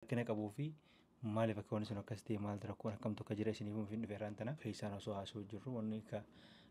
Rakkina qabuu fi maaliif akka wanni sun akkas ta'e, maaltu rakkoon akkamtu akka jira isiniif himuuf hin dhufe irraan tana. Keessaan osoo haasa'u jirru wanni akka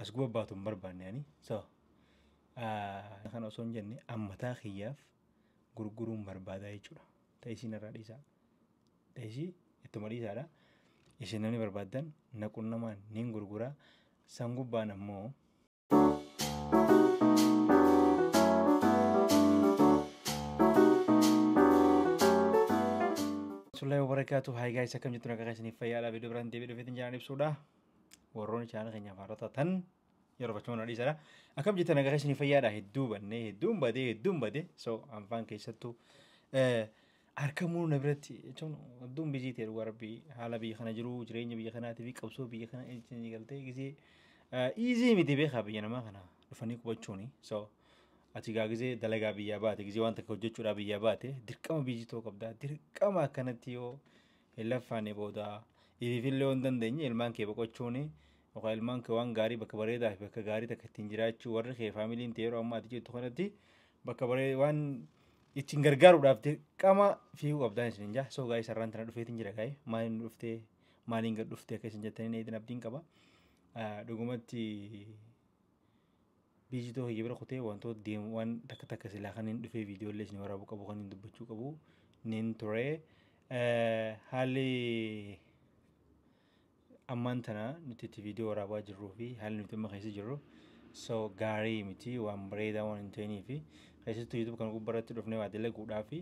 as guba baatu hin barbaanne ani. So kana osoo hin jenne ammataa kiyyaaf gurguruun barbaadaa jechuudha. Ta'isii narraa dhiisaa. Ta'isii ittuma dhiisaadha. Isin namni barbaaddan na qunnamaan niin gurguraa. San gubbaan ammoo Warahmatullahi wabarakatuh. Hi guys, akkam jirtu? Nagaa isiniif fayyaadha. Viidiyoo biraan deebi'ee dhufeetiin jiraan ibsuudha. Warroonni chaanala keenyaaf haaraa taatan yeroo bachuu na dhiisadha. Akkam jirtu? Nagaa isiniif fayyaadha. Hedduu bannee, hedduun badee, hedduun badee. So anfaan keessattuu harkamuu na biratti jechuun hedduun busy ta'e. Dhugaa rabbii, haala biyya kana jiru, jireenya biyya kanaatii fi qabsoo biyya kana galtee gisee easy miti beekaa biyya namaa kana dhufanii qubachuuni. So ati gaa gisee dalagaa biyyaa baate, gisee waan takka hojjechuudhaaf biyyaa baate, dirqama busy ta'uu qabda. Dirqama akkanatti yoo hin laffaane booda ifiifillee yoo hin dandeenye, ilmaan kee boqochuuni yookaan ilmaan kee waan gaarii, bakka bareedaa fi bakka gaarii takka ittiin jiraachuu, warri kee faamiliin ta'e yeroo ammaa ati jirtu kanatti bakka baree waan ittiin gargaaruudhaaf dirqama fiiguu qabdaan isin jaa. So guys, sarraan tana dhufeetiin jira. Gaa'e maaliin dhuftee, maaliin gad dhuftee akka isin jettanii eetin abdiin qaba. Dhugumatti busy ta'uu kiyya bira kutee wantoota deemu waan takka takka silaa kan hin dhufee viidiyoolee isin waraabuu qabu, kan hin dubbachuu qabu nin ture. Haalli ammaan tana nuti itti viidiyoo waraabaa jirruu fi haalli nuti amma keessa jirru so gaarii miti, waan bareedaa waan hin ta'inii fi keessattuu YouTube kana gubbaarratti dhufnee waa dalaguudhaa fi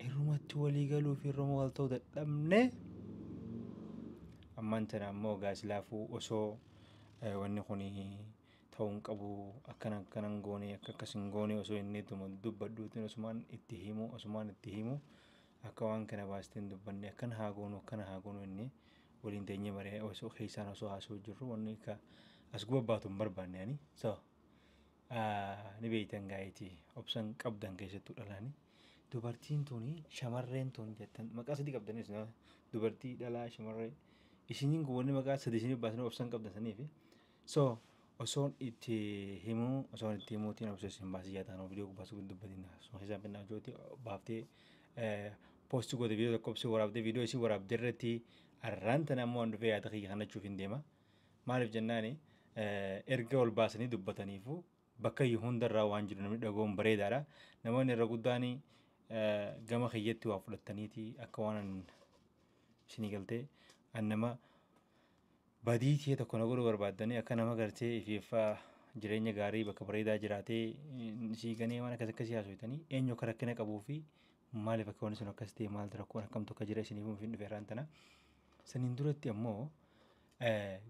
irrumatti walii galuu fi irruma wal ta'uu dadhabne. Ammaan tana ammoo gaasilaafuu osoo wanni kun ta'uu hin qabu, akkana akkanan goone, akka akkas hin goone osoo inni ittuma dubbadhuutiin osumaan itti himu akka waan kana baastee hin dubbanne, akkana haa goonu, akkana haa goonu inni waliin teenyee maree osoo keessaan osoo haasa'u jirru wanni akka as guba baatu hin barbaanne ani. So ni beeytan gaa'eeti obsan qabdan, keessattuu dhalaani. Dubartiin tuni, shamarreen tun jettan maqaa sadii qabdanis, dubartii, dhalaa, shamarree. Isiniin kun wanni maqaa sadii isinii baasanii obsan qabdan saniifi. So osoon itti himuutiin obsa isin baasii jaataan viidiyoo gubbaa sun dubbatin suma keessaan finnaa jooti baaftee post goote, viidiyoo tokko obsee waraabdee, viidiyoo isin waraabdee irratti arraan tana ammoo an dhufee yaada kiyya kanachuuf hin deema. Maaliif jennaani, erga ol baasanii dubbataniifu bakka iyyuu hundarraa waan jiru namni dhaga'uun bareedaadha. Namoonni irra guddaan gama kiyyatti waa fudhataniiti akka waan isinii galtee an nama badii ta'e tokko na godhuu barbaaddanii, akka nama gartee ifiiffaa jireenya gaarii bakka bareedaa jiraatee sii ganee waan akkas akkasii haasofitanii, eenyu akka rakkina qabuu fi maaliif akka wanni sun akkas ta'e, maaltu rakkoon akkamtu akka jira isiniif himuuf hin dhufe irraan tana. Saniin duratti ammoo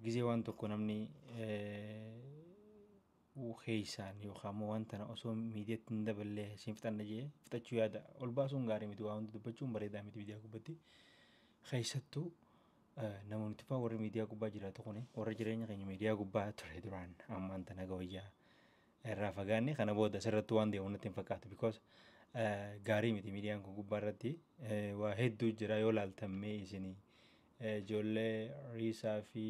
gizee waan tokko namni keessaan yookaan ammoo waan tana osoo miidiyaatti hin daballee siin fixanna jee fixachuu yaada ol baasuun gaarii miti, waa hunda dubbachuun bareedaa miti miidiyaa gubbatti. Keessattuu namoonni tifaa warri miidiyaa gubbaa jiraatu kuni, warra jireenya keenya miidiyaa gubbaa ture duraan, ammaan tana gawayyaa irraa fagaanne. Kana booda asirratti waan deemu natti hin fakkaatu, because gaarii miti. Miidiyaan kun gubbaa irratti waa hedduu jira. Yoo laaltammee isinii ijoollee Riisaa fi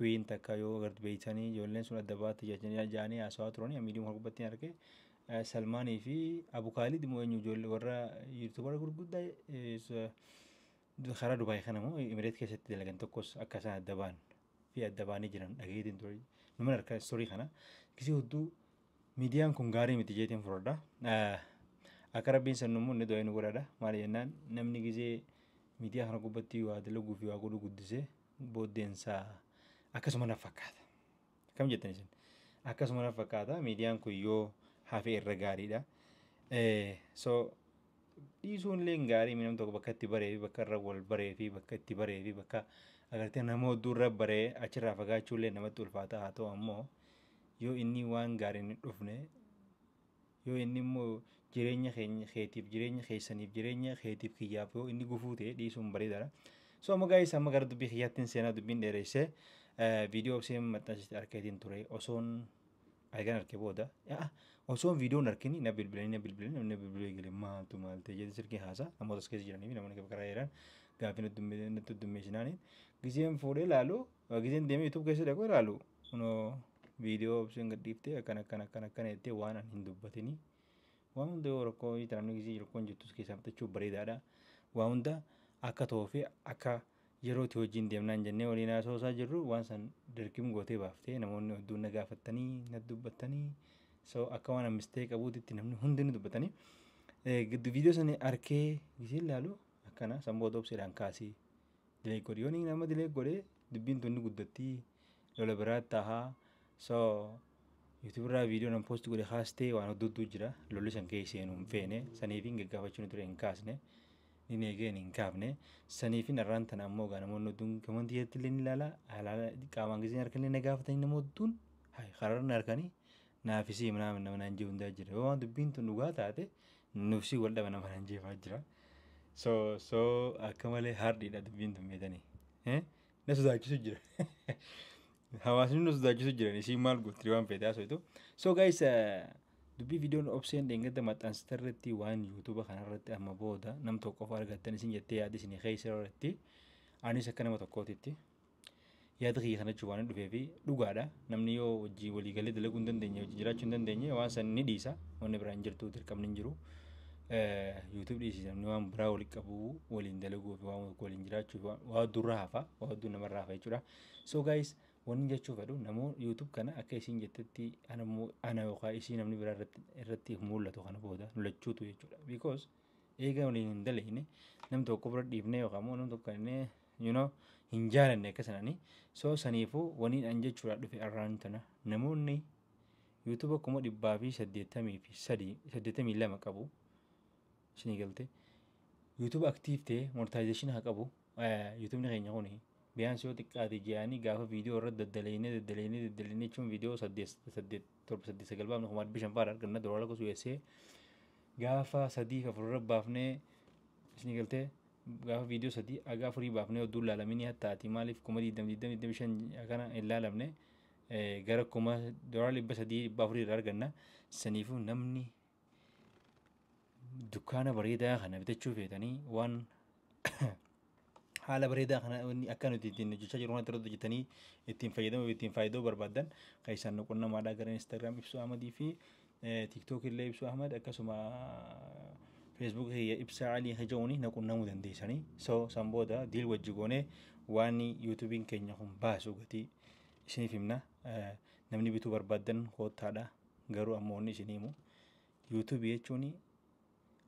Queen takka yoo gad beeytanii, ijoolleen sun adda baatti jaanii haasawaa turanii miidiyaa kana gubbatti arge. Salmaanii fi Abukaalid immoo eenyu, ijoollee warra YouTuber gurguddaa karaa Dubaay kana immoo Imireet keessatti dalagan tokkos akka isaan adda ba'an fi adda ba'anii jiran dhageetiin ture. Nama harka story kana gisee hedduu miidiyaan kun gaarii miti jeetiin fudhadha. Akka rabbiin san immoo inni du'ee nu godhadha. Maali jennaan, namni gisee miidiyaa kana gubbatti waa dalaguu fi waa godhuu guddisee booddeensaa akkasuma na fakkaata. Akkam jettan isin? Akkasuma na fakkaata, miidiyaan kun yoo hafe irra gaariidha. So dhiisuun illee gaarii, namni tokko bakka itti baree fi bakka irra wal baree fi bakka itti baree fi bakka agartee nama hedduu irra baree achirraa fagaachuu illee namatti ulfaata. Haa ta'u ammoo yoo inni waan gaariin hin dhufne, yoo inni immoo jireenya keenya keetiif, jireenya keessaniif, jireenya keetiif kiyyaaf yoo inni gufuu ta'e, dhiisuun bareedaadha. So amma guys, amma gara dubbii kiyyaattiin seenaa. Dubbiin dheeressee viidiyoo obseen maxxansiste arkeetiin ture. Osoon argan arke booda osoon viidiyoon arkini na bilbilanii na bilbiluu eegale. Maaltu maal ta'e jedhe, silkii haasaa namoota as keessa jiranii fi namoonni karaa jiran gaaffii natti heddummeessinaani giseen fuudhee ilaalu, giseen deemee YouTube keessa dhaquu ilaalu, kunoo viidiyoo obseen gadhiiftee akkana akkana akkana akkana jettee waan ani hin dubbatini waan hunda. Yoo rakkoo namni gisee rakkoon jirtus keessaa fixachuuf bareedaadha. Waa hunda akka ta'uu fi akka yeroo itti wajjin deemnaan jennee waliin haasa'uusaa jirru waan san dirqim gootee baaftee namoonni hedduun na gaafattanii na dubbattanii, so akka waan mistake qabuutitti namni hundi ni dubbatanii. Viidiyoo sana arkee gisee ilaalu akkana san booda obseedhaan kaasii delete godhi. Yoo nama delete godhee dubbiin tun ni guddattii, lola biraa tahaa. So YouTube irraa viidiyoo nan post godhe kaastee waan hedduutu jira. Lolli san keessa seenuu hin feene, saniif hin gaggaafachuu ture, hin kaasne, ni eegeen hin kaafne. Saniif har'aan tana ammoo gaa namoonni hedduun commentii irratti illee ni ilaala, qaamaan giseen harka illee na gaafatanii, nama hedduun karaa na harkanii naafisii nama naan jee hundaa jira. Yoo waan dubbiin tun dhugaa taate nuufsii wal dhaba nama naan jeefaa jira. So akka malee hardiidha dubbiin tun beekanii. Na sodaachisu jira. Hawaasni nu sodaachisu jiran isiin maal gooti waan feete haasoftu. So guys, dubbii viidiyoon obseen dheengadda maxxansite irratti, waan YouTube kanarratti amma booda nam tokko qofa argattan isin jettee yaada isin keessa irratti, anis akka nama tokkootitti yaada kiyya kana jechuun waan dhufee fi dhugaadha. Namni yoo hojii walii galee dalaguu hin dandeenye, hojii jiraachuu hin dandeenye, waan san ni dhiisa. Wanni biraan hin jirtu, dirqamni hin jiru. YouTube dhiisi, namni waan biraa walitti qabu waliin dalaguu fi waan waliin jiraachuu fi waa hedduu hafa, waa hedduu namarraa hafa jechuudha. So guys, wanni jechuu fedhu namoo YouTube kana akka isin jettetti ana yookaan isii namni biraa irratti mul'atu kana booda nulachuutu jechuudha. Because eega waliin hin dalagne nam tokko bira dhiifnee yookaan immoo nam tokko inni hin jaalanne akka sananii. So saniifuu waniin an jechuudha dhufe arraan tana namoonni YouTube 183,082 qabu isinii galte, YouTube active ta'e monetization haa qabu. YouTubeni keenya kuni biyaan yoo xiqqaate ji'anii gaafa viidiyoo irratti daddaleynee daddaleynee daddaleynee jechuun viidiyoo saddeet saddeet torba saddeet sagal baafne 500,000 fa'aa arganna doolaara gosa USA. Gaafa sadii afur irra baafnee, isinii galtee, gaafa viidiyoo sadii haga afurii baafnee odduu ilaalamini hattaati maaliif 20,000 25 kana hin laalamne, gara $300, $400 irraa arganna. Saniifuu namni dukkaana bareedaa kana bitachuu feetanii, waan haala bareedaa kana akka nuti ittiin hojjechaa jiru kanatti irratti hojjetanii ittiin fayyadamuu ittiin fayyadamuu barbaaddan kan isaan nu qunnamaadha gara Instagram Ibsuu Ahmadii fi TikTok illee Ibsuu Ahmad, akkasuma Facebook kiyya Ibsaa Alii Haja'uuni na qunnamuu dandeessanii. So san booda deal wajji goonee waan YouTubeiin keenya kun baasu gatii isiniif himna. Namni bituu barbaaddan koottaadha. Garuu ammoo wanni isinii himu, YouTubeii jechuun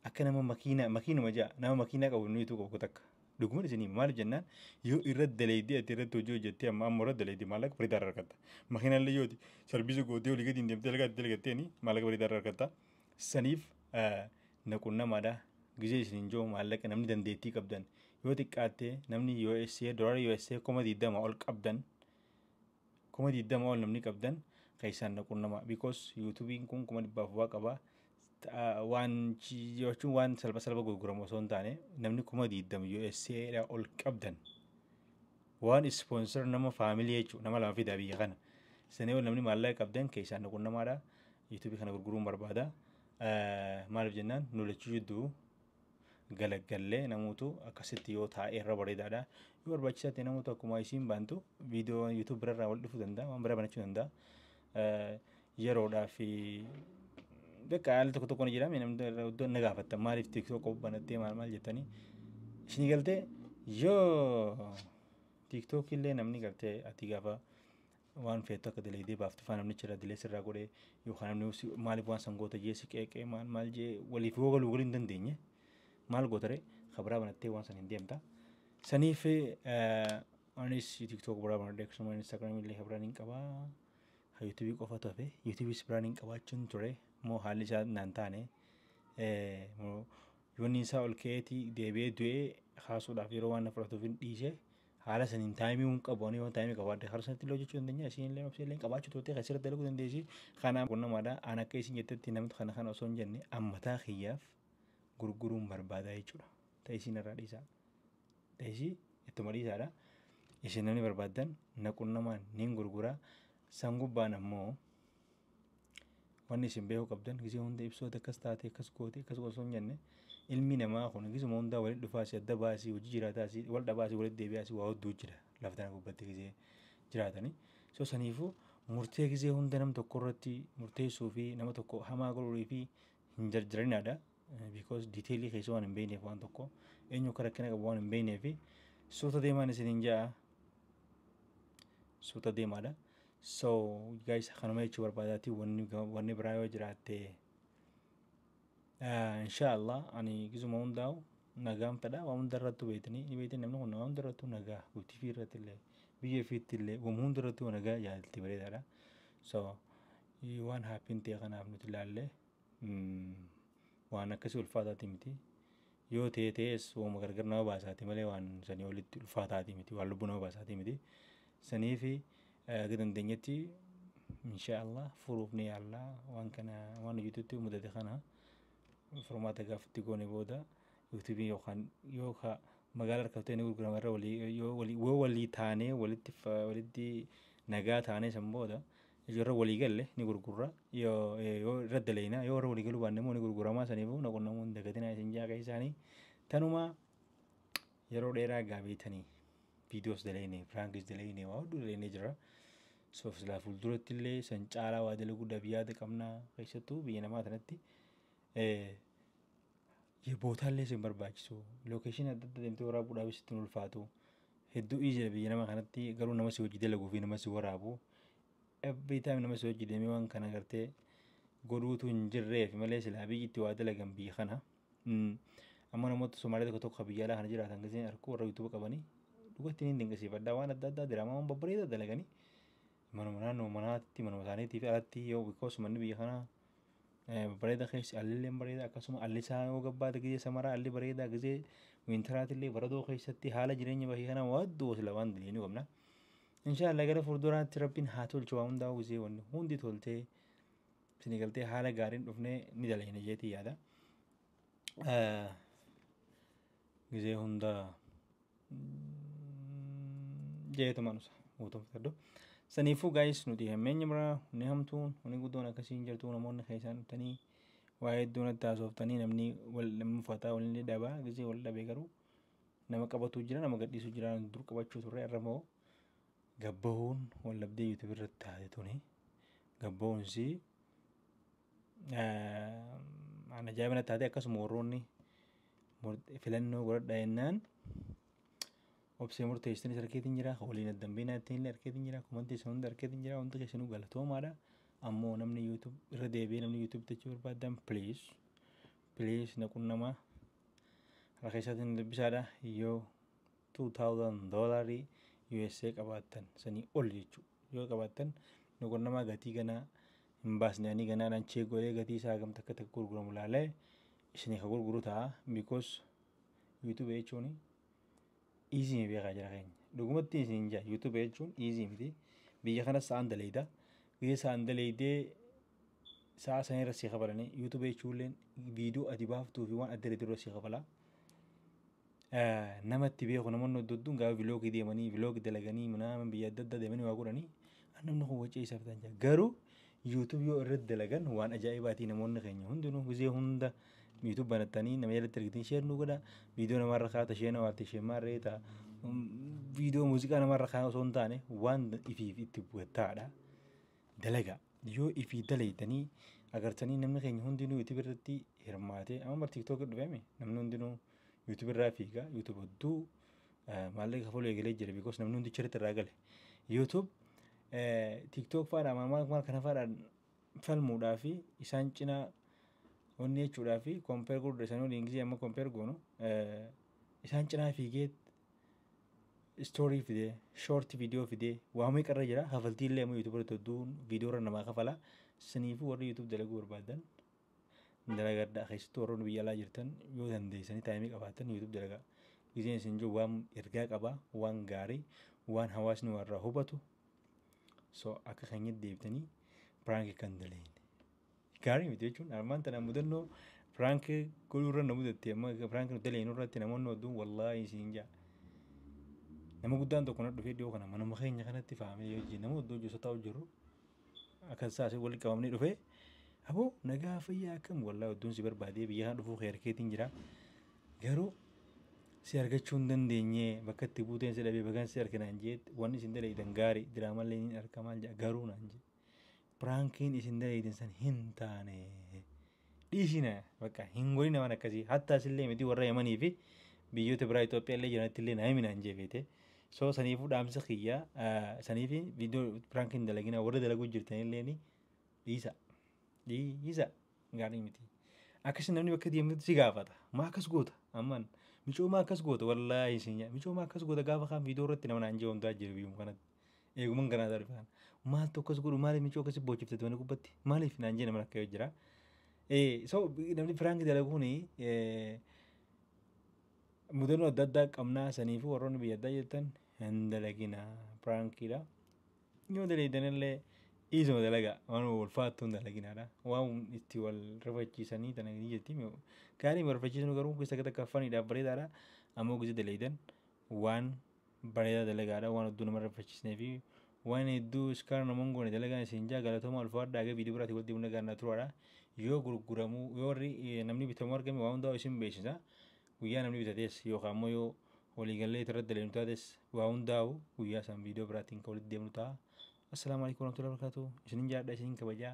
akka nama makiinaa, makiinuma ja'a, nama makiinaa qabu inni YouTube qabu takka. Dhugumaan isinii himu. Maaliif jennaan, yoo irratti daleeydee ati irratti hojii hojjettee amma amma irratti daleeydee maallaqa bareedaa irraa argatta. Makiinaa illee yooti service gootee olii gadi hin deemtee dalagaa itti dalagatteeni maallaqa bareedaa irraa argatta. Saniif na qunnamaadha. Gizee isiniin jiru maallaqa namni dandeettii qabdan, yoo xiqqaatte namni USA doolaara USA 20,000 ol qabdan, 20,000 ol namni qabdan keessaan na qunnama. Because YouTubeiin kun 400,000 waa qaba. Waan jechuun waan salpha salpha gurguramu osoo hin taane, namni 20,000 USA ol qabdan waan sponsor nama family jechuudha, nama lama fidaa biyya kana. Sanii ol namni maallaqa qabdan keessaan na qunnamaadha. YouTubeii kana gurguruun barbaada. Maaliif jennaan, nu lachuu jidduu galaggallee namoota akkasitti yoo taa'e irra bareedaadha. Yoo barbaachisaa ta'e namoota akkuma isiin baantu viidiyoo YouTube birarraa wal dhufuu danda'a, waan biraa banachuu danda'a. Yeroodhaa fi bakka haalli tokko tokko ni jira, namni iddoo na gaafattan maaliif TikTok banattee maal maal jettanii, isinii galtee, yoo TikTok illee namni gartee ati gaafa waan feetu akka dalaydee baaftu faa namni irraa dilee sirraa godhee yookaan namni maaliif waan san goota jee si qeeqee maal maal jee waliif yoo galuu galuu hin dandeenye maal gootare kabiraa banattee waan san hin deemta. Saniif anis TikTok biraa banadhee, akkasuma Instagram illee kabiraan hin qabaa. YouTubeii qofatu hafe. YouTubeis biraan hin qabaachuun ture moo haalli isaa naan taane, yoonni isaa ol ka'eetii deebi'ee du'ee kaasuudhaaf yeroo waan na fudhatuuf hin dhiise. Haala saniin timeii hin qabu. Ani yoo timeii qabaadhe karaa sanatti illee hojjechuu dandeenya, isin illee obsee illee qabaachuu turte kan sirriitti dalaguu dandeessi. Kanaaf qunnamaadha. An akka isin jettetti namni kana kana osoo hin jenne ammataa kiyyaaf gurguruun barbaada jechuudha. Ta'e isin irraa dhiisaa. Ta'e ittuma dhiisaadha. Isin namni barbaaddan na qunnamaan niin gurguraa. San gubbaan ammoo wanni isin beekuu qabdan, gisee hunda ibsoota akkas taate akkas goote akkas osoo hin jenne, ilmi namaa kun gisuma hundaa walitti dhufaasi, adda baasii, hojii jiraataasi, wal dhabaasi, walitti deebi'aasi, waa hedduu jira lafa tana gubbatti gisee jiraatanii. So saniifuu murtee gisee hunda nam tokko irratti murteessuu fi nama tokko hamaa godhuu fi hin jarjarinaadha. Because detailii keessa waan hin beekneef, waan tokko eenyu akka rakkina qabu waan hin beekneef, suuta deemaan isiniin ja'a. Suuta deemaadha. So guys, kanuma jechuu barbaadaati. Wanni biraa yoo jiraatte, insha Allah ani gizuma hundaa'u nagaan fedha. Waan hunda irrattuu beektanii ni beektan, namni kun waan hunda irrattuu nagaa, bultii fi irratti illee, biyya ofiitti illee, waan hunda irrattuu nagaa jaalatti bareedaadha. So waan happen ta'e kanaaf nuti ilaalle waan akkasii ulfaataati miti. Yoo ta'e ta'es waanuma gargar nama baasaati malee waan sanii olitti ulfaataati miti, waan lubbuu nama baasaati miti. Saniifi akka dandeenyetti insha Allah furuuf ni yaalla. Waan kana, waan YouTubeitti mudate kana furmaata gaafatti goone booda YouTubeii yookaan yookaan magaalaa harkaftee ni gurgurama irra walii yoo walii taanee, walitti nagaa taanee, san booda irra walii galle ni gurgurra. Yoo irra daleena, yoo irra walii galuu baanne immoo ni gurguramaa. Saniifuu na qunnamuu hin dagatinaa isin jaa. Isaanii tanuma yeroo dheeraa gaabeetanii viidiyoos daleene, prankis daleene, waa hedduu daleene jira. So silaa fuulduratti illee san caalaa waa dalaguudhaaf yaada qabnaa, keessattuu biyya namaa kanatti. Bootaallee isin barbaachisu, locationii adda addaa deemtee waraabuudhaafis ittiin ulfaatu. Hedduu easy biyya nama kanatti, garuu nama si hojii dalaguu fi nama si waraabu, every time nama si hojii deemee waan kana gartee godhuutu hin jirreef malee silaa biyyi itti waa dalagan biyya kana. Amma namoota Somaalee tokko tokko biyya alaa kana jiraatan giseen arkuu, warra YouTube qabanii, dhugatti ni dinqisiifadha. Waan adda addaa diraamaa waan babbareedaa dalaganii manuma naannoo manaatti, manuma isaaniitii fi alatti yoo, because manni biyya kanaa bareeda, keessi allillee bareeda. Akkasuma alli isaa yoo gabbaate, gisee summeraa alli bareeda, gisee winteraatillee baradoo keessatti haala jireenya bakka kanaa waa hedduu sila waan daleenu qabna. Inshaallah gara fuulduraatti Rabbiin haa tolchu waa hundaa. Gisee wanni hundi toltee isinii galtee haala gaariin dhufnee ni daleena jeetii yaada. Gisee hunda jeetuma nusa guutuun fudhadhu. Saniifuu guys, nuti hammeenya biraa wanni hamtuun, wanni guddoon akkasii hin jirtu. Namoonni keessaan dhuftanii waa hedduu natti haasoftanii, namni wal namni uffataa waliin dhabaa, gisee wal dhabee garuu nama qabatu jira, nama gadhiisu jira. Dur qabachuu turre, irra immoo gabbahuun wal dhabdee YouTube irratti taate tuni gabbahuunsi an ajaa'iba natti taate. Akkasuma warroonni filannoo godhadha jennaan obsee murteessitanis harkeetiin jira, waliin addan beeknaa illee harkeetiin jira, commentii isa hunda harkeetiin jira. Hundi keessanuu galatoomaadha. Ammoo namni YouTube irra deebi'ee, namni YouTube bitachuu barbaadan, please, please na qunnamaa, harka keessaatiin dubbisaadha. Yoo 2000 doolarii USA qabaattan, sanii ol jechuudha, yoo qabaattan na qunnamaa. Gatii ganaa hin baasne, ani ganaadhaan check godhee gatii isaa hagam takka takka gurguramu laalee isinii ka gurguru ta'a, because YouTube jechuun easy beekaa jira keenya. Dhugumatti isin jaa, YouTube jechuun easy miti. Biyya kanas sa'aan daleeyda, gizee sa'aan daleeydee sa'a san irra sii kafalanii. YouTube jechuun viidiyoo ati baaftuu fi waan adda adda irra sii kafala. Namatti beeku, namoonni hedduun gaafa vlogii deemanii, vlog dalaganii, mana biyya adda addaa deemanii waa godhanii, namni kun wacee isaaf ta'an jira. Garuu YouTube yoo irratti dalagan waan ajaa'ibaatii. Namoonni keenya hundinuu gizee hunda YouTube banattanii nama jalatti argitan share nu godha. Viidiyoo namarra kaata, isheen waarte, isheen maarree ta'a, viidiyoo muuziqaa namarra kaa'u osoo hin taane waan ifiif itti bu'attaadha. Dalaga yoo ifii dalaydanii agartanii, namni keenya hundinuu YouTube irratti hirmaatee, amma bar TikTok dhufeemi, namni hundinuu YouTube irraa fiiga. YouTube hedduu maallaqa kafaluu eegalee jira, because namni hundi achirratti irraa gale. YouTube TikTok fa'aadhaan maal maal kana fa'aadhaan falmuudhaa fi isaan cinaa wanni jechuudhaa fi compare godhuudha isaanii waliin. Gisee amma compare goonu, isaan cinaa fiigee story fidee, short video fidee, waa meeqarra jira. Kafaltii illee amma YouTube irratti hedduun viidiyoo irra namaa kafala. Saniifuu warri YouTube dalaguu barbaadan dalagadhaa. Keessattuu warroonni biyya alaa jirtan, yoo dandeessanii timeii qabaattan YouTube dalagaa. Giseen isin jiru waan ergaa qabaa, waan gaarii, waan hawaasni warraa hubatu. So akka keenyatti deebitanii prankii kan dalagne gaarii miti jechuun armaan tana mudannoo prankii godhuu irra na mudatte. Amma prankii dalagnu irratti namoonni hedduun, wallaahi isin jaa, nama guddaan tokko na dhufee dhiyoo kana manuma keenya kanatti faamee yoo nama hedduu hojii taa'u jiru akka isaas walitti qabamnee dhufee, "Aboo, nagaa, fayyaa, akkam? Wallaahi hedduun si barbaadee biyya kana dhufuu kee harkeetiin jira, garuu si argachuu hin dandeenye, bakka itti buuteen si dhabee, bakka si arginaan jeet, wanni isin dalaytan gaarii, diraamallee ni argamaa jira, garuu," naan jee, "prankiin isin dalaytan san hin taane." Dhiisina, bakka hin godhina waan akkasii. Hatta asillee miti, warra Yamanii fi biyyoota biraa Itoophiyaa illee jiranitti illee na himina hin jeefete. So saniifuu dhaamsa kiyya saniif viidiyoo prank hin dalagina. Warra dalaguu jirtanillee dhiisa. Dhiisa, gaarii miti. Akkasii namni bakka deemtutti si gaafata. Maa akkas goota? Ammaan micoo maa akkas goota? Wallaahi isin micoo maa akkas goota? Gaafa kaan viidiyoo irratti nama naan jee wantaa jiru biyyuma kanatti. Eeguman kanaa darbe kana. Maaltu akkas godhu? Maaliif micoo akkasii boochifte mana gubbatti? Maaliif naan jee nama akka yoo jira. So namni prank dalaguuni mudannoo adda addaa qabnaa. Saniifuu warroonni biyya addaa jirtan hin dalaginaa prankiidha. Yoo dalagidanillee dhiisuma dalagaa, waan ulfaattuu hin dalaginaadha. Waan itti wal rifachiisanii tana ni jetti. Gaarii wal rifachiisnu garuu keessa takka faniidhaaf bareedaadha. Ammoo gisa dalagidan waan bareedaa dalagaadha. Waan hedduu nama rifachiisnee fi waan hedduu iskaara nama hin goone dalagaan isin jaa. Galatooma, ulfaadhaa. Egaa viidiyoo biraatti walitti deemuu nagaan turaadha. Yoo gurguramuu, yoo warri namni bitamu argame, waan hundaa isin beeksisa. Guyyaa namni bitates yookaan immoo yoo waliigallee irratti dalagnu taates, waa hundaa'u guyyaa isaan viidiyoo biraatiin kan walitti deemnu ta'a. Assalaamu alaikum warahmatullahi wabarakatuh. Isinin jaalladha, isinin kabajaa.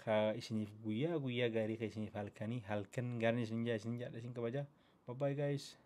Ka isiniif guyyaa guyyaa gaarii, ka isiniif halkanii halkan gaariin isinin jaa, isinin jaalladha, isin kabajaa. Bye bye guys.